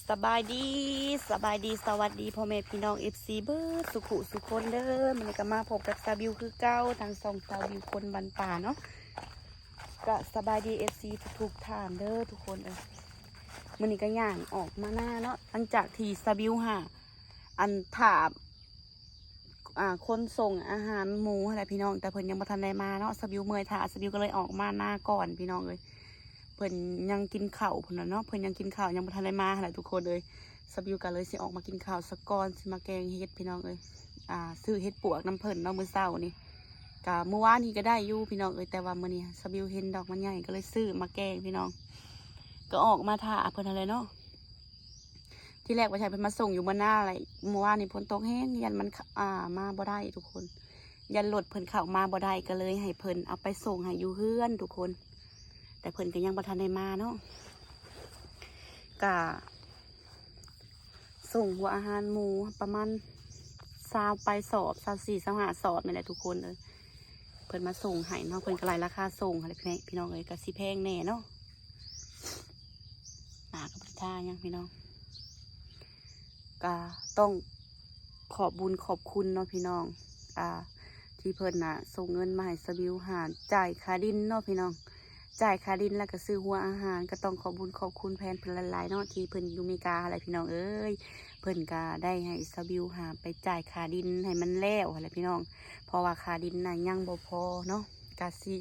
ສະບາຍດີ ສະບາຍດີ ສະຫວັດດີພໍ່ແມ່ພີ່ນ້ອງ ເອັຟຊີ ເບິດສຸຂຸສຸຄົນເດີ. ມື້ນີ້ກໍມາພົບກັບສາວບິວຄືເກົ່າ ທາງຊ່ອງສາວບິວຄົນບ້ານປ່າເນາະ. ກໍສະບາຍດີ ເອັຟຊີ ທຸກໆທ່ານເດີທຸກຄົນເອີຍ. ມື້ນີ້ກໍຍ່າງອອກມານາເນາະ ຫຼັງຈາກທີ່ສາວບິວຫາ ອັນ ຖ້າ ອ່າ ຄົນສົ່ງອາຫານໝູຫັ້ນແຫຼະພີ່ນ້ອງ ແຕ່ເພິ່ນຍັງບໍ່ທັນໄດ້ມາເນາະ. ສາວບິວເມື່ອຍຖ້າ ສາວບິວກໍເລີຍອອກມານາກ່ອນພີ່ນ້ອງເອີຍ. ເພິ່ນຍັງກິນເຂົ້າພຸ້ນນະເນາະ ເພິ່ນຍັງກິນເຂົ້າ ຍັງບໍ່ທັນໄດ້ມາຫັ້ນແຫຼະທຸກຄົນເອີຍ. ສາວບິວກໍເລີຍຊິອອກມາກິນເຂົ້າສາກ່ອນ ຊິມາແກງເຫັດພີ່ນ້ອງເອີຍ. ອ່າ ຊື້ເຫັດປວກນຳເພິ່ນເນາະ ມື້ເຊົ້ານີ້ ກະມື້ວານນີ້ກໍໄດ້ຢູ່ພີ່ນ້ອງເອີຍ ແຕ່ວ່າມື້ນີ້ສາວບິວເຫັນດອກມັນໃຫຍ່ ກໍເລີຍຊື້ມາແກງພີ່ນ້ອງ. ກໍອອກມາຖ້າເພິ່ນຫັ້ນແຫຼະເນາະ. ທີແລກວ່າຊິໃຫ້ເພິ່ນມາສົ່ງຢູ່ເມືອງນາແຫຼະ ມື້ວານນີ້ຝົນຕົກແຮງ ຢ້ານມັນ ອ່າ ມາບໍ່ໄດ້ທຸກຄົນ ຢ້ານລົດເພິ່ນເຂົ້າມາບໍ່ໄດ້ ກໍເລີຍໃຫ້ເພິ່ນເອົາໄປສົ່ງໃຫ້ຢູ່ເຮືອນທຸກຄົນ. ແຕ່ເພິ່ນກໍຍັງບໍ່ທັນໄດ້ມາເນາະ ກະສົ່ງຫົວອາຫານໝູປະມານຊາວປາຍສອບ ຊາວສີ່ ຊາວຫ້າສອບນີ້ແຫຼະທຸກຄົນເອີຍ. ເພິ່ນມາສົ່ງໃຫ້ເນາະ ເພິ່ນກໍໄລ່ລາຄາສົ່ງຫັ້ນແຫຼະ ພີ່ນ້ອງເອີຍ ກໍຊິແພງແດ່ເນາະ. ໜ້າກໍບໍ່ໄດ້ທາຫຍັງພີ່ນ້ອງ ກໍຕ້ອງຂອບບຸນຂອບຄຸນເນາະພີ່ນ້ອງ ອ່າ ທີ່ເພິ່ນນະສົ່ງເງິນມາໃຫ້ສາວບິວຫາ ຈ່າຍຄ່າດິນເນາະພີ່ນ້ອງ ຈ່າຍຄ່າດິນ ແລ້ວກໍຊື້ຫົວອາຫານ. ກໍຕ້ອງຂອບບຸນຂອບຄຸນແທນເພິ່ນຫຼາຍໆເນາະ ທີ່ເພິ່ນຢູ່ເມກາຫັ້ນແຫຼະພີ່ນ້ອງເອີຍ. ເພິ່ນກໍໄດ້ໃຫ້ສາວບິວຫາໄປຈ່າຍຄ່າດິນໃຫ້ມັນແລ້ວຫັ້ນແຫຼະພີ່ນ້ອງ ເພາະວ່າຄ່າດິນນະຍັງບໍ່ພໍເນາະ ກະຊິ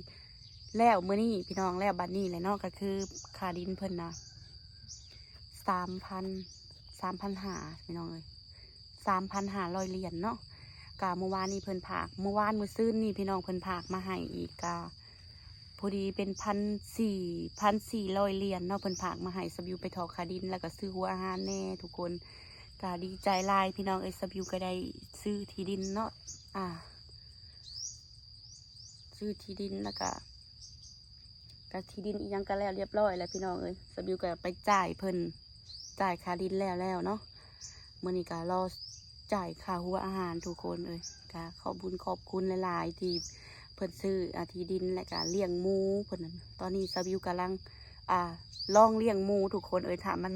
ແລ້ວມື້ນີ້ພີ່ນ້ອງ ແລ້ວບັດນີ້ແຫຼະເນາະ ກໍຄືຄ່າດິນເພິ່ນນະ ສາມພັນ ສາມພັນຫ້າພີ່ນ້ອງເອີຍ ສາມພັນຫ້າຮ້ອຍຫຼຽນເນາະ. ກະມື້ວານນີ້ເພິ່ນຝາກ ມື້ວານມື້ຊືນນີ້ພີ່ນ້ອງ ເພິ່ນຝາກມາໃຫ້ອີກ ກະພໍດີເປັນພັນສີ່ ພັນສີ່ຮ້ອຍຫຼຽນເນາະ ເພິ່ນຝາກມາໃຫ້ສາວບິວໄປຖອກຄ່າດິນ ແລ້ວກໍຊື້ຫົວອາຫານແດ່ທຸກຄົນ. ກະດີໃຈຫຼາຍພີ່ນ້ອງເອີຍ ສາວບິວກໍໄດ້ຊື້ທີ່ດິນເນາະ ອ່າ ຊື້ທີ່ດິນ ແລ້ວກະ ກະທີ່ດິນອີ່ຫຍັງກະແລ້ວລຽບລ້ອຍແລ້ວພີ່ນ້ອງເອີຍ. ສາວບິວກະໄປຈ່າຍເພິ່ນ ຈ່າຍຄ່າດິນແລ້ວແລ້ວເນາະ. ມື້ນີ້ກະລໍຈ່າຍຄ່າຫົວອາຫານທຸກຄົນເອີຍ. ກະຂອບບຸນຂອບຄຸນຫຼາຍໆ ທີ່ເພິ່ນຊື້ ອາ ທີ່ດິນ ແລະກະລ້ຽງໝູເພິ່ນ. ຕອນນີ້ສາວບິວກຳລັງ ອາ ລອງລ້ຽງໝູທຸກຄົນເອີຍ. ຖ້າມັນ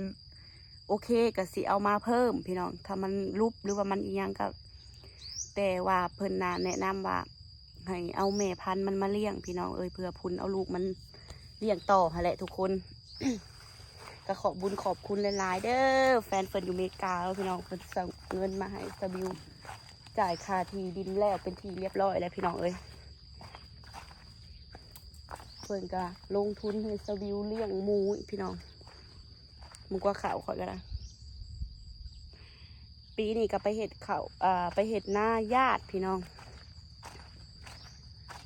ໂອເຄ ກໍสิเอามาเพิ่มพี่น้อง ถ้ามันลุบหรือว่ามันอีหยังก็ แต่ว่าเพิ่นน่ะแนะนำว่าให้เอาแม่พันธุ์มันมาเลี้ยงพี่น้องเอ้ย เพื่อพุ้นเอาลูกมันเลี้ยงต่อหั้นแหละทุกคน ก็ขอบบุญขอบคุณหลายๆ เด้อ แฟนเพิ่นอยู่อเมริกาเนาะพี่น้อง เพิ่นส่งเงินมาให้สะบิวจ่ายค่าที่ดินแล้วเป็นที่เรียบร้อยแล้วพี่น้องเอ้ย เพิ่นก็ลงทุนให้สะบิวเลี้ยงหมูอีกพี่น้อง หมูกว่าข้าวข้อยก็ได้ ปีนี้ก็ไปเฮ็ดข้าว เอ่อ ไปเฮ็ดนาญาติพี่น้อง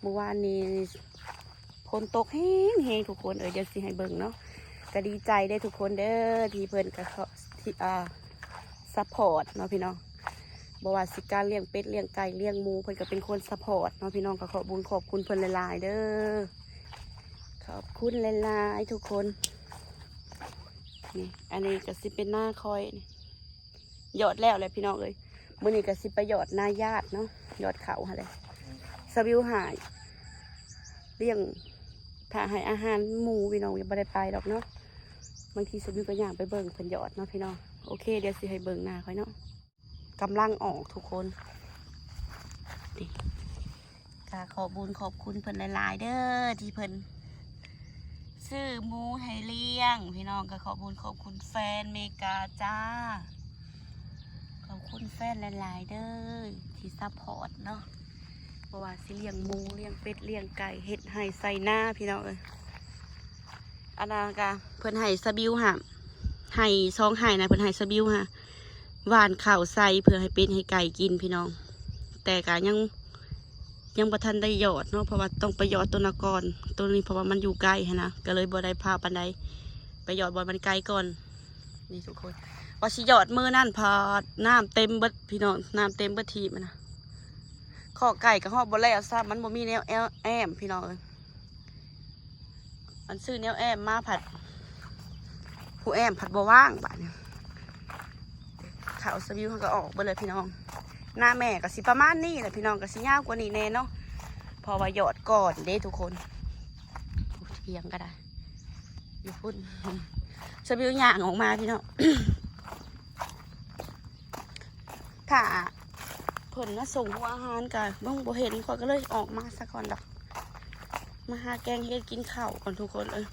เมื่อวานนี้ฝนตกแฮงๆ ทุกคนเอ้ย เดี๋ยวสิให้เบิ่งเนาะ ก็ดีใจเด้อทุกคนเด้อ ที่เพิ่นก็ ที่ อ่า ซัพพอร์ตเนาะพี่น้อง บ่ว่าสิการเลี้ยงเป็ด เลี้ยงไก่ เลี้ยงหมู เพิ่นก็เป็นคนซัพพอร์ตเนาะพี่น้อง ก็ขอบบุญขอบคุณเพิ่นหลายๆ เด้อ ขอบคุณหลายๆ ทุกคน นี่ อันนี้ก็สิเป็นนาข้อยนี่ หยอดแล้วแหละพี่น้องเอ้ย มื้อนี้ก็สิไปหยอดนาญาติเนาะ หยอดข้าวหั่นแหละ สะบิวหาเลี้ยง ถ้าให้อาหารหมูพี่น้องยังบ่ได้ไปดอกเนาะ บางทีสะบิวก็ย่างไปเบิ่งเพิ่นหยอดเนาะพี่น้อง โอเค เดี๋ยวสิให้เบิ่งนาข้อยเนาะ กำลังออกทุกคน นี่ ก็ขอบบุญขอบคุณเพิ่นหลายๆ เด้อ ที่เพิ่นซื้อหมูให้เลี้ยง พี่น้อง ก็ขอบบุญขอบคุณแฟนอเมริกาจ้า ขอบคุณแฟนหลายๆ เด้อ ที่ซัพพอร์ตเนาะ บ่ว่าสิเลี้ยงหมู เลี้ยงเป็ด เลี้ยงไก่ เฮ็ดไฮ่ไถนา พี่น้องเอ้ย อันนั้นก็เพิ่นให้สะบิวหา ไฮ่สองไฮ่นะ เพิ่นให้สะบิวหา หว่านข้าวใส่เพื่อให้เป็ดให้ไก่กินพี่น้อง แต่ก็ยัง ยังบ่ทันได้หยอดเนาะ เพราะว่าต้องไปหยอดต้นนากอน ต้นนี้ เพราะว่ามันอยู่ไกลหั้นนะ ก็เลยบ่ได้พาปานใด ไปหยอดบ่อนมันไกลก่อน นี่ทุกคน ว่าสิหยอดมื้อนั้น พาดน้ำเต็มเบิดพี่น้อง น้ำเต็มเบิดถีบหั้นนะ คอกไก่ก็ฮอดบ่แล้วซ้ำ มันบ่มีแนวแอม แอมพี่น้องเอ้ย อันซื้อแนวแอมมาผัด ผู้แอมผัดบ่ว่างบาดนี้ ข้าวสะบิวเฮาก็ออกเบิดเลยพี่น้อง นาแม่ก็สิประมาณนี้แหละพี่น้อง ก็สิยาวกว่านี้แน่เนาะ เพราะว่าหยอดก่อนเด้ทุกคน โอ้ เถียงก็ได้ อยู่พุ้น สะบิวย่างออกมาพี่น้อง ຖ້າເພິ່ນມາສົ່ງຫົວອາຫານກະເບິ່ງບໍ່ເຫັນ ຂ້ອຍກໍເລີຍອອກມາສາກ່ອນດອກ. ມາຫາແກງເຫັດກິນເຂົ້າກ່ອນທຸກຄົນເອີຍ.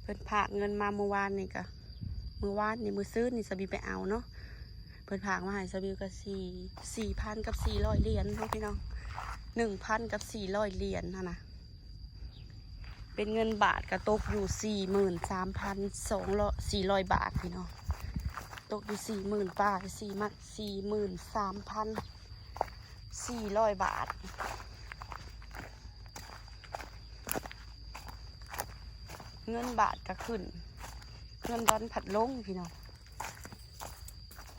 ເພິ່ນຝາກເງິນມາມື້ວານນີ້ກະ ມື້ວານນີ້ ມື້ຊືນນີ້ສາວບິວໄປເອົາເນາະ. ເພິ່ນຝາກມາໃຫ້ສາວບິວກະສີ່ ສີ່ພັນກັບສີ່ຮ້ອຍຫຼຽນເນາະພີ່ນ້ອງ ໜຶ່ງພັນກັບສີ່ຮ້ອຍຫຼຽນຫັ້ນນະ. ເປັນເງິນບາດກະຕົກຢູ່ສີ່ໝື່ນສາມພັນສອງຮ້ອຍ ສີ່ຮ້ອຍບາດພີ່ນ້ອງ. ຕົກຢູ່ສີ່ໝື່ນປາຍ ສີ່ໝື່ນ ສີ່ໝື່ນສາມພັນສີ່ຮ້ອຍບາດ. ເງິນບາດກະຂຶ້ນ ເງິນດອນພັດລົງພີ່ນ້ອງ.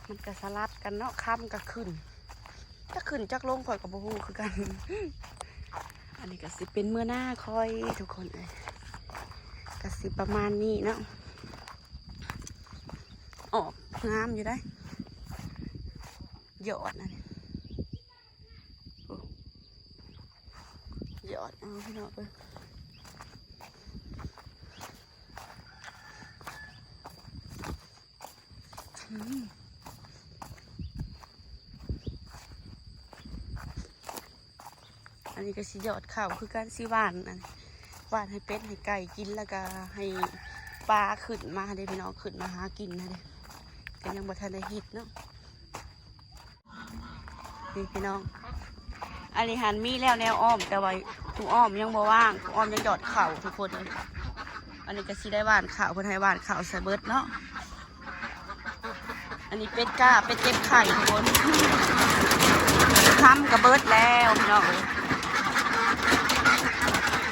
ມັນກະສະຫຼັບກັນເນາະ ຄຳກະຂຶ້ນ ຈັກຂຶ້ນຈັກລົງຂ້ອຍກະບໍ່ຮູ້ຄືກັນ. ອັນນີ້ກະຊິເປັນເມືອນາຂ້ອຍທຸກຄົນເອີຍ ກະຊິປະມານນີ້ເນາະ. ອອກງາມຢູ່ໄດ໋ ຍອດນັ້ນ ໂອ້ ຍອດ ເອົາພີ່ນ້ອງເອີຍ. ອືມ ອັນນີ້ກະຊິຢອດເຂົ້າຄືກັນ ຊິຫວ່ານ ອັນ ຫວ່ານໃຫ້ເປັດໃຫ້ໄກ່ກິນ ແລ້ວກະໃຫ້ປາຂຶ້ນມາເດ້ພີ່ນ້ອງ ຂຶ້ນມາຫາກິນຫັ້ນເດ້. ກະຍັງບໍ່ທັນໄດ້ເຮັດເນາະ. ນີ້ພີ່ນ້ອງ ອັນນີ້ຫັ້ນມີແລ້ວແນວອ້ອມ ແຕ່ວ່າຜູ້ອ້ອມຍັງບໍ່ວ່າງ ຜູ້ອ້ອມຍັງຢອດເຂົ້າທຸກຄົນເອີຍ. ອັນນີ້ກະຊິໄດ້ຫວ່ານເຂົ້າ ເພິ່ນໃຫ້ຫວ່ານເຂົ້າໃສ່ເບິດເນາະ. ອັນນີ້ເປັດກ້າ ເປັດເກັບໄຂ່ທຸກຄົນ. ຄຳກະເບິດແລ້ວພີ່ນ້ອງເອີຍ.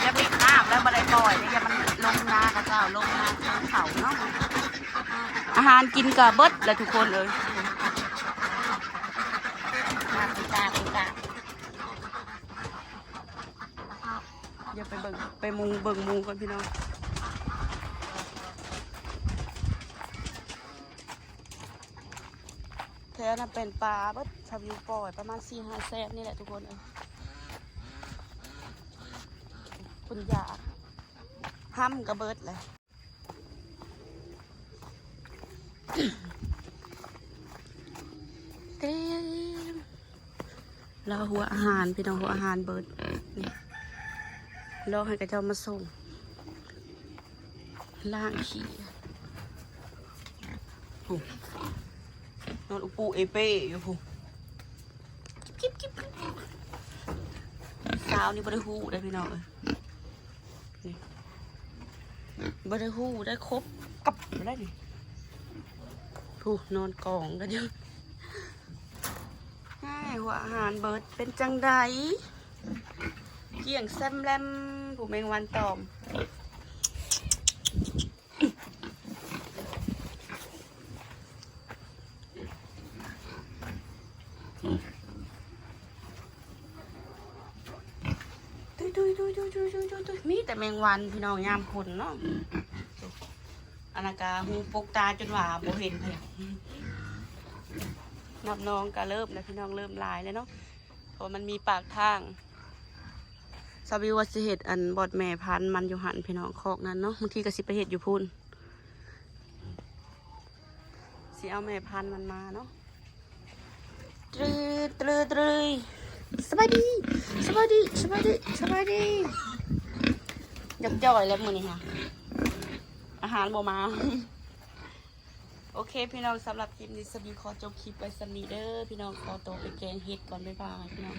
ຢ່າບິດນ້ຳແລ້ວ ບໍ່ໄດ້ປ່ອຍເດ້ ຢ່າມັນລົງນາຂະເຈົ້າ ລົງນາເຂົາເນາະ. ອາຫານກິນກະເບິດແລ້ວທຸກຄົນເອີຍ. ດຽວໄປເບິ່ງ ໄປມຸງເບິ່ງໝູ່ກ່ອນພີ່ນ້ອງ. ແຖວນັ້ນເປັນປາເບິດ ສາວບິວປ່ອຍປະມານສີ່ຫ້າແສນນີ້ແຫຼະທຸກຄົນເອີຍ. ເພິ່ນຢາກ ຄຳກະເບິດແຫຼະ. ເຕັມ ລໍຫົວອາຫານພີ່ນ້ອງ ຫົວອາຫານເບິດ ນີ້ ລໍໃຫ້ເຂົາເຈົ້າມາສົ່ງ ລ້າງຂີ້ ໂອ້ ນອນອຸປູເອເປ້ຢູ່ພຸ້ນ. ກິບ ກິບ ກິບ ສາວນີ້ບໍ່ໄດ້ຮູ້ເດ້ພີ່ນ້ອງເອີຍ. ນີ້ ບໍ່ໄດ້ຮູ້ໄດ້ຄົບກັບໄດ້ນີ້ ຜູ້ນອນກອງກັນຢູ່. ອ້າຍ ຫົວອາຫານເບິດ ເປັນຈັ່ງໃດ? ກ້ຽງແຊມແລມ ຜູ້ແມງວັນຕອມ. ຕຸຍໆໆໆໆໆ ມີແຕ່ແມງວັນພີ່ນ້ອງ ຍາມຝົນເນາະ. ອັນນັ້ນກະຫູປົກຕາຈົນວ່າບໍ່ເຫັນເລີຍ. ນ້ຳໜອງກະເລີ່ມແລ້ວພີ່ນ້ອງ ເລີ່ມຫຼາຍແລ້ວເນາະ ເພາະວ່າມັນມີປາກທາງ. ສາວບິວວ່າຊິເຮັດອັນບ່ອນແມ່ພັນມັນຢູ່ຫັ້ນພີ່ນ້ອງ ຄອກນັ້ນເນາະ ບາງທີກະຊິໄປເຮັດຢູ່ພຸ້ນ. ຊິເອົາແມ່ພັນມັນມາເນາະ. ຕຣືດຕຣືດຕຣືດ ສະບາຍດີ ສະບາຍດີ ສະບາຍດີ ສະບາຍດີ. ຢາກຈ່ອຍແລ້ວມື້ນີ້ຫາ ອາຫານບໍ່ມາ. ໂອເຄພີ່ນ້ອງ ສຳລັບຄລິບນີ້ ສະບີຂໍຈົບຄລິບໄວ້ສ່ຳນີ້ເດີພີ່ນ້ອງ. ຂໍໂຕໄປແກງເຫັດກ່ອນ ບາຍບາຍພີ່ນ້ອງ.